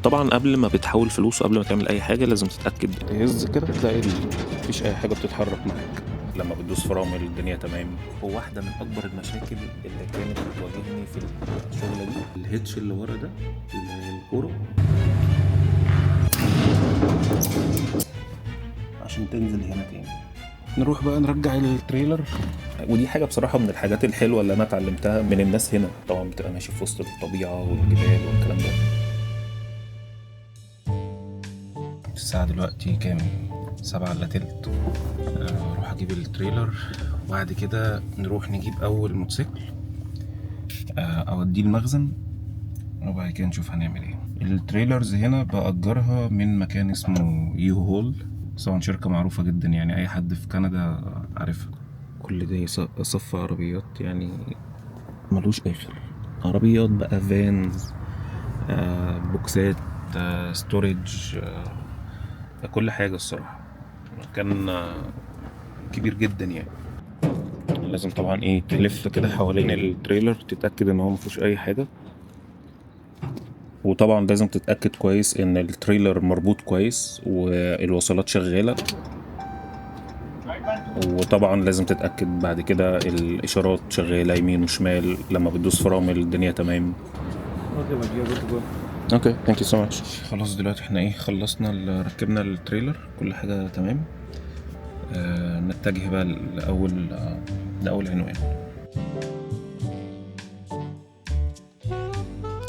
طبعا قبل ما بتحول فلوس وقبل ما تعمل اي حاجة لازم تتاكد، تهز كده تلاقي مفيش اي حاجة بتتحرك معاك، لما بتدوس فرامل الدنيا تمام. وواحدة من اكبر المشاكل اللي كانت بتواجهني في الشغلة دي ال hitch اللي ورا ده اللي هي الكورة عشان تنزل هنا تاني. نروح بقى نرجع ال trailer، ودي حاجة بصراحة من الحاجات الحلوة اللي انا اتعلمتها من الناس هنا. طبعا بتبقى ماشي في وسط الطبيعة والجبال والكلام ده. الساعة دلوقتي كام؟ 6:45. اروح اجيب ال trailer وبعد كده نروح نجيب اول موتوسيكل، اوديه المخزن وبعد كده نشوف هنعمل ايه. ال trailers هنا بأجرها من مكان اسمه U-Haul، طبعا شركة معروفة جدا يعني اي حد في كندا عارفها. كل ده صف عربيات يعني ملوش اخر، عربيات بقى، vans، بوكسات، storage، كل حاجة. الصراحة مكان كبير جدا يعني. لازم طبعا تلف كده حوالين ال trailer تتأكد ان هو مفيهوش اي حاجة، وطبعا لازم تتأكد كويس ان ال trailer مربوط كويس والوصلات شغالة، وطبعا لازم تتأكد بعد كده الإشارات شغالة يمين وشمال، لما بتدوس فرامل الدنيا تمام. Okay, but you're good to go. Okay, thank you so much. خلاص دلوقتي احنا خلصنا ركبنا ال trailer، كل حاجة تمام. نتجه بقى لأول عنوان.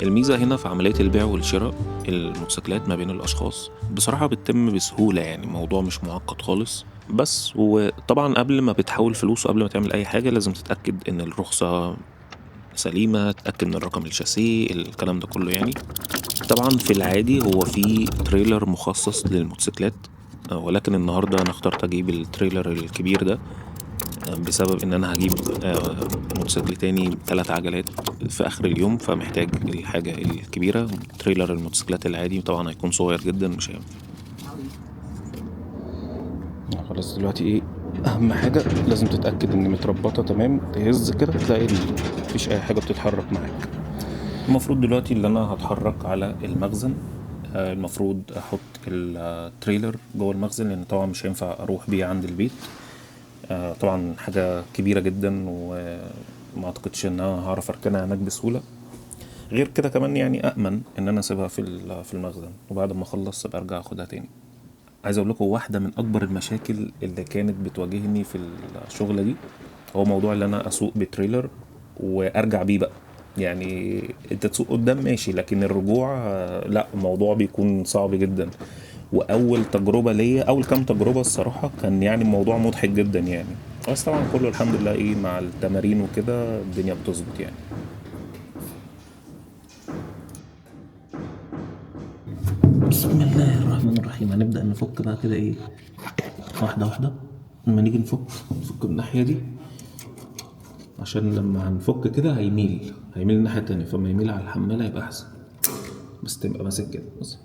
الميزة هنا في عملية البيع والشراء الموتوسيكلات ما بين الأشخاص بصراحة بتتم بسهولة، يعني الموضوع مش معقد خالص. بس وطبعا قبل ما بتحول فلوس وقبل ما تعمل أي حاجة لازم تتأكد إن الرخصة سليمة، تتأكد من الرقم الشاسيه، الكلام ده كله يعني. طبعا في العادي هو في trailer مخصص للموتوسيكلات، ولكن النهاردة أنا اخترت أجيب ال trailer الكبير ده بسبب إن أنا هجيب موتوسيكل تاني 3 عجلات في آخر اليوم، فمحتاج الحاجة الكبيرة. trailer الموتوسيكلات العادي طبعا هيكون صغير جدا مش هينفع. خلاص دلوقتي أهم حاجة لازم تتأكد إن متربطة تمام، تهز كده تلاقي مفيش أي حاجة بتتحرك معاك. المفروض دلوقتي اللي أنا هتحرك على المخزن، المفروض أحط ال trailer جوه المخزن لأن طبعا مش هينفع أروح بيه عند البيت. طبعا حاجة كبيرة جدا وما أعتقدش إن أنا هعرف أركنها هناك بسهولة. غير كده كمان أأمن إن أنا أسيبها في المخزن، وبعد ما أخلص أبقى أرجع أخدها تاني. عايز أقول لكم واحدة من أكبر المشاكل اللي كانت بتواجهني في الشغلة دي هو موضوع إن أنا أسوق ب trailer وأرجع بيه بقى. أنت تسوق قدام ماشي، لكن الرجوع، لا، الموضوع بيكون صعب جدا. وأول تجربة ليا، أول كام تجربة الصراحة كان الموضوع مضحك جدا بس طبعا كله الحمد لله مع التمارين وكده الدنيا بتظبط بسم الله الرحمن الرحيم. هنبدأ نفك بقى كده واحدة واحدة. لما نيجي نفك من الناحية دي عشان لما هنفك كده هيميل الناحية التانية، فما يميل على الحمالة هيبقى أحسن، بس تبقى ماسك كده بس.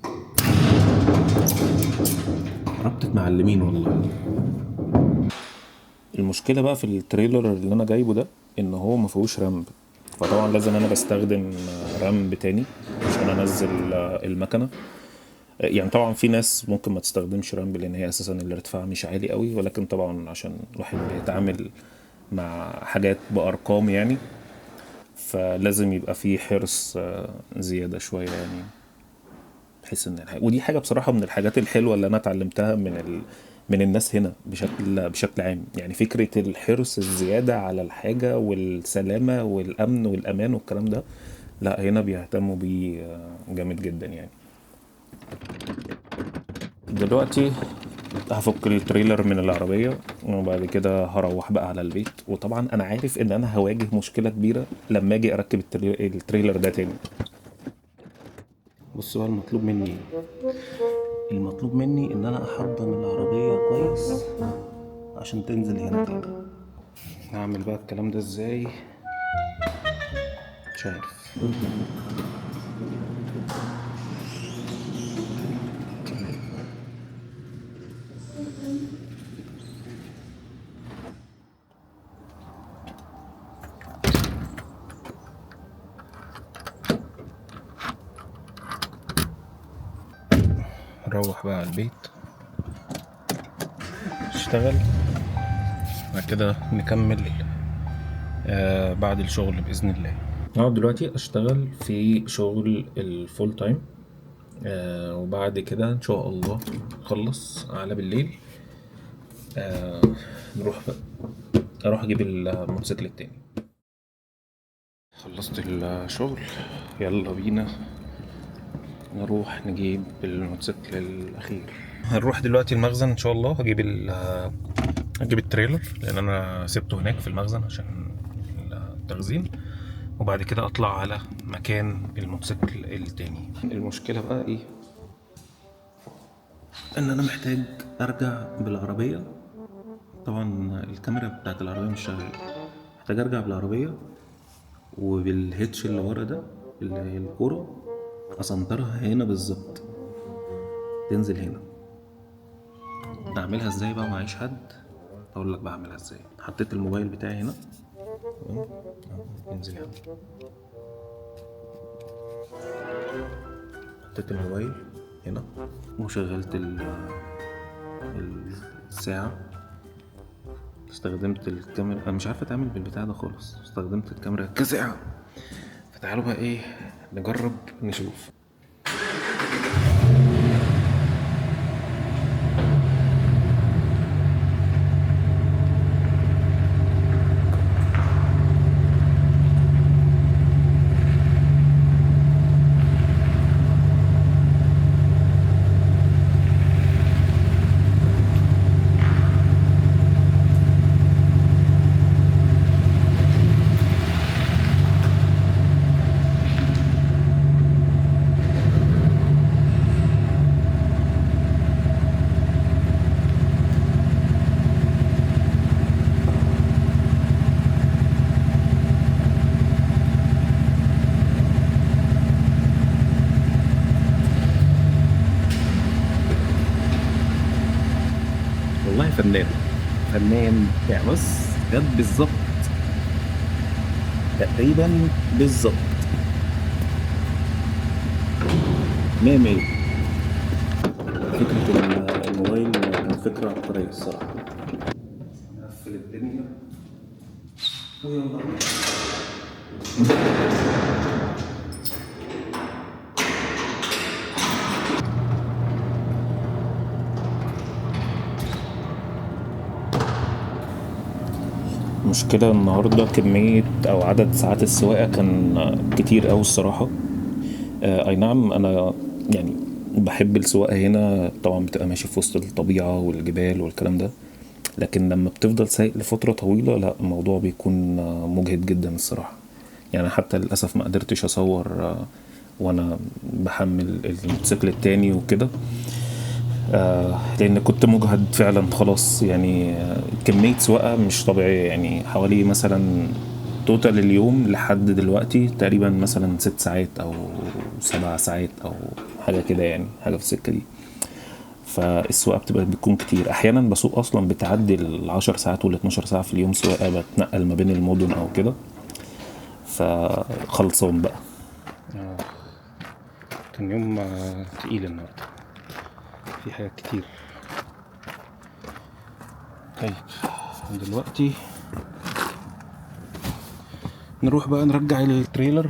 ربطة معلمين والله. المشكلة بقى في ال trailer اللي أنا جايبه ده إن هو ما فيهوش ramp، فطبعا لازم أنا بستخدم ramp تاني عشان أنزل المكنة. طبعا في ناس ممكن ما تستخدمش ramp لأن هي أساسا الارتفاع مش عالي قوي، ولكن طبعا عشان الواحد بيتعامل مع حاجات بأرقام فلازم يبقى فيه حرص زيادة شوية بحيث إن الحاجة، ودي حاجة بصراحة من الحاجات الحلوة اللي أنا اتعلمتها من الناس هنا بشكل عام، فكرة الحرص الزيادة على الحاجة والسلامة والأمن والأمان والكلام ده، لا هنا بيهتموا بيه جامد جدا دلوقتي هفك ال trailer من العربية وبعد كده هروح بقى على البيت، وطبعا أنا عارف إن أنا هواجه مشكلة كبيرة لما أجي أركب ال trailer ده تاني. بصوا بقى المطلوب مني إيه؟ المطلوب مني إن أنا أحضن العربية كويس عشان تنزل هنا تاني. هعمل بقى الكلام ده إزاي؟ مش عارف. نروح بقى على البيت نشتغل، بعد كده نكمل بعد الشغل بإذن الله. اقعد دلوقتي اشتغل في شغل ال full time، وبعد كده ان شاء الله نخلص على بالليل، نروح بقى اروح اجيب الموتوسيكل التاني. خلصت الشغل، يلا بينا نروح نجيب الموتوسيكل الاخير. هنروح دلوقتي المخزن ان شاء الله، هجيب ال trailer لان انا سبته هناك في المخزن عشان التخزين، وبعد كده اطلع على مكان الموتوسيكل التاني. المشكلة بقى ايه؟ ان انا محتاج ارجع بالعربية، طبعا الكاميرا بتاعت العربية مش شغالة، محتاج ارجع بالعربية وبال hitch اللي ورا ده اللي هي الكورة اسنطرها هنا بالظبط، تنزل هنا. اعملها ازاي بقى معيش حد؟ اقول لك بعملها ازاي. حطيت الموبايل بتاعي هنا، تمام، انزل هنا، حطيت الموبايل هنا وشغلت الساعة، استخدمت الكاميرا، انا مش عارف اتعامل بالبتاع ده خالص، استخدمت الكاميرا كساعة. فتعالوا بقى ايه نجرب نشوف. والله فنان فنان يعني، بص جت بالظبط تقريبا بالظبط 100 100. فكرة الموبايل كانت فكرة عبقرية الصراحة. نقفل الدنيا ويلا بينا. مشكلة النهاردة كمية أو عدد ساعات السواقة كان كتير أوي الصراحة. أي نعم أنا يعني بحب السواقة هنا، طبعا بتبقى ماشي في وسط الطبيعة والجبال والكلام ده، لكن لما بتفضل سايق لفترة طويلة لا الموضوع بيكون مجهد جدا الصراحة. يعني حتى للأسف ما قدرتش أصور وأنا بحمل الموتوسيكل التاني وكده، لأن كنت مجهد فعلا خلاص. يعني كمية سواقة مش طبيعية، يعني حوالي مثلا total اليوم لحد دلوقتي تقريبا مثلا 6 ساعات أو 7 ساعات أو حاجة كده، يعني حاجة في السكة دي. فالسواقة بتكون كتير، أحيانا بسوق أصلا بتعدي 10 ساعات وال12 ساعة في اليوم سواقة، بتنقل ما بين المدن أو كده، فخلصان بقى. كان يوم تقيل النهاردة، في حاجات كتير. طيب دلوقتي نروح بقى نرجع ال trailer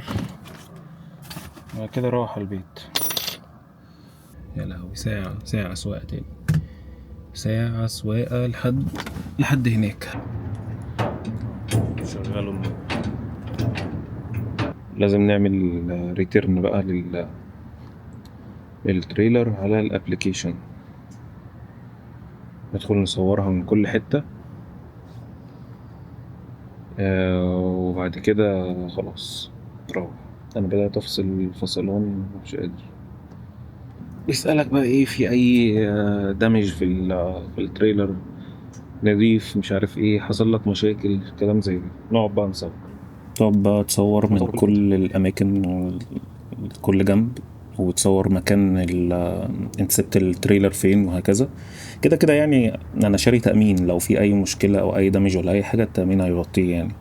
وبعد كده اروح البيت. يا لهوي، ساعة سواقة تاني، ساعة سواقة لحد هناك. شغلوا النور. لازم نعمل return بقى لل trailer على ال application، ندخل نصورها من كل حتة، وبعد كده خلاص نروح. انا بدأت افصل فصلان مش قادر. بيسألك بقى ايه في اي damage في ال trailer، نضيف مش عارف ايه، حصل لك مشاكل، كلام زي ده. نقعد بقى نصور، تقعد بقى تصور من كل الاماكن كل جنب، وتصور مكان انت سبت ال trailer فين وهكذا. كده كده يعني انا شاري تأمين، لو في اي مشكلة او اي damage ولا اي حاجة التأمين هيغطيه يعني.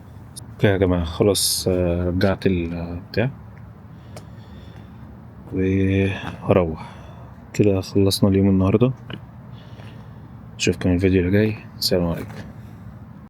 okay يا جماعة، خلاص، رجعت البتاع وهروح. كده خلصنا اليوم النهاردة. اشوفكم الفيديو اللي جاي. السلام عليكم.